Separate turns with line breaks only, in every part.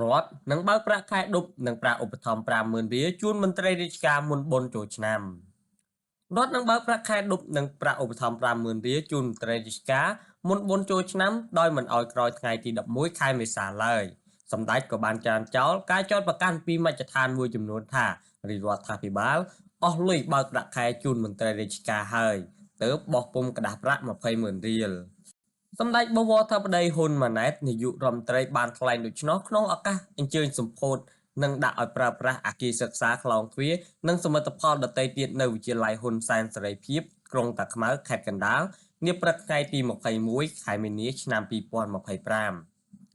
រដ្ឋនឹងបើកប្រាក់ខែឌុប និងប្រាក់ឧបត្ថម្ភ 50000 រៀលជូនមន្ត្រីរាជការមុនបុណ្យចូលឆ្នាំ។ រដ្ឋនឹងបើកប្រាក់ខែឌុប និងប្រាក់ឧបត្ថម្ភ 50000 រៀលជូនមន្ត្រីរាជការមុនបុណ្យចូលឆ្នាំ ដោយមិនឲ្យក្រោយថ្ងៃទី 11 ខែមេសាឡើយ។ សម្ដេចក៏បានច្រានចោលការចោទប្រកាន់ពីមជ្ឈដ្ឋានមួយចំនួនថា រាជរដ្ឋាភិបាលអស់លុយបើកប្រាក់ខែជូនមន្ត្រីរាជការហើយ ទើបបោះពុម្ពក្រដាសប្រាក់ 200,000 រៀល។ សម្ដេចបវរធិបតីហ៊ុនម៉ាណែត នាយករដ្ឋមន្ត្រីបានថ្លែងដូច្នោះក្នុងឱកាសអញ្ជើញសម្ពោធនិងដាក់ឲ្យប្រើប្រាស់អគារសិក្សាខ្លោងទ្វារ និងសមិទ្ធផលដទៃទៀតនៅវិទ្យាល័យហ៊ុនសែនសេរីភាព ក្រុងតាខ្មៅ ខេត្តកណ្ដាល នាព្រឹកថ្ងៃទី 21 ខែមីនា ឆ្នាំ 2025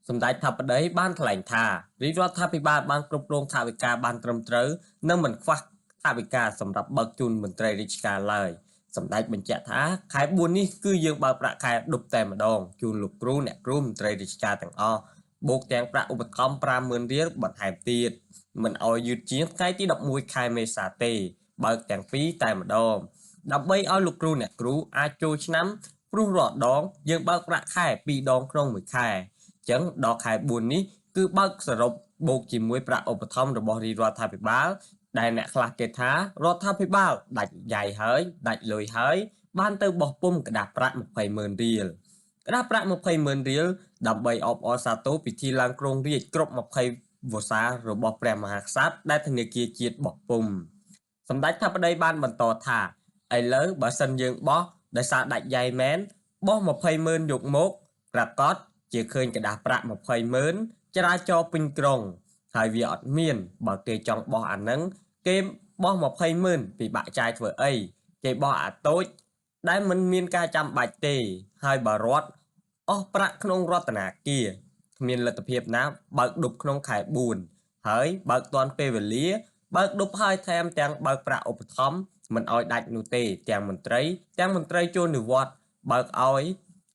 ។ សម្ដេចធិបតីបានថ្លែងថា រាជរដ្ឋាភិបាលបានគ្រប់គ្រងថវិកាបានត្រឹមត្រូវ និងមិនខ្វះថវិកាសម្រាប់បើកជូនមន្ត្រីរាជការឡើយ។ សម្ដេចបញ្ជាក់ថា ខែ 4 នេះគឺយើងបើកប្រាក់ខែឌុបតែម្ដងជូនលោកគ្រូអ្នកគ្រូមន្ត្រីរាជការទាំងអស់ បូកទាំងប្រាក់ឧបត្ថម្ភ 50000 រៀលបន្ថែមទៀត មិនឲ្យយឺតជាងថ្ងៃទី 11 ខែមេសាទេ បើកទាំងពីរតែម្ដង ដើម្បីឲ្យលោកគ្រូអ្នកគ្រូអាចចូលឆ្នាំ ព្រោះរាល់ដងយើងបើកប្រាក់ខែ 2 ដងក្នុងមួយខែ អញ្ចឹងដល់ខែ 4 នេះគឺបើកសរុបបូកជាមួយប្រាក់ឧបត្ថម្ភរបស់រាជរដ្ឋាភិបាល ដែលអ្នកខ្លះគេថារដ្ឋាភិបាលដាច់យ៉ៃហើយ ដាច់លុយហើយ បានទៅបោះពុម្ពក្រដាសប្រាក់ 200,000 រៀល។ ក្រដាសប្រាក់ 200,000 រៀល ដើម្បីអបអរសាទរពិធីឡើងគ្រងរាជ្យគ្រប់ 20 វស្សារបស់ព្រះមហាក្សត្រដែលធនាគារជាតិបោះពុម្ព។ សម្ដេចធិបតីបានបន្តថា ឥឡូវបើសិនយើងបោះដោយសារដាច់យ៉ៃមែន បោះ 200,000 យកមក ប្រាកដជាឃើញក្រដាសប្រាក់ 200,000 ចរាចរណ៍ពេញក្រុង ហើយវាអត់មាន បើគេចង់បោះអាហ្នឹង គេបោះ 200,000 ពិបាកចាយធ្វើអី គេបោះអាតូចដែលមិនមានការចាំបាច់ទេ ហើយបើរដ្ឋអស់ប្រាក់ក្នុងរតនាគារ គ្មានលទ្ធភាពណាបើកឌុបក្នុងខែ 4 ហើយបើកទាន់ពេលវេលា បើកឌុបហើយថែមទាំងបើកប្រាក់ឧបត្ថម្ភមិនឲ្យដាច់នោះទេ ទាំងមន្ត្រី ទាំងមន្ត្រីចូលនិវត្តន៍បើកឲ្យ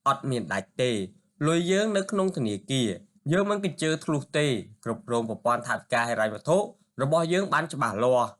អត់មានដាច់ទេ លុយយើងនៅក្នុងធនាគារ យើងមិនកញ្ជើធ្លុះទេ គ្រប់គ្រងប្រព័ន្ធថវិកាហិរញ្ញវត្ថុរបស់យើងបានច្បាស់លាស់។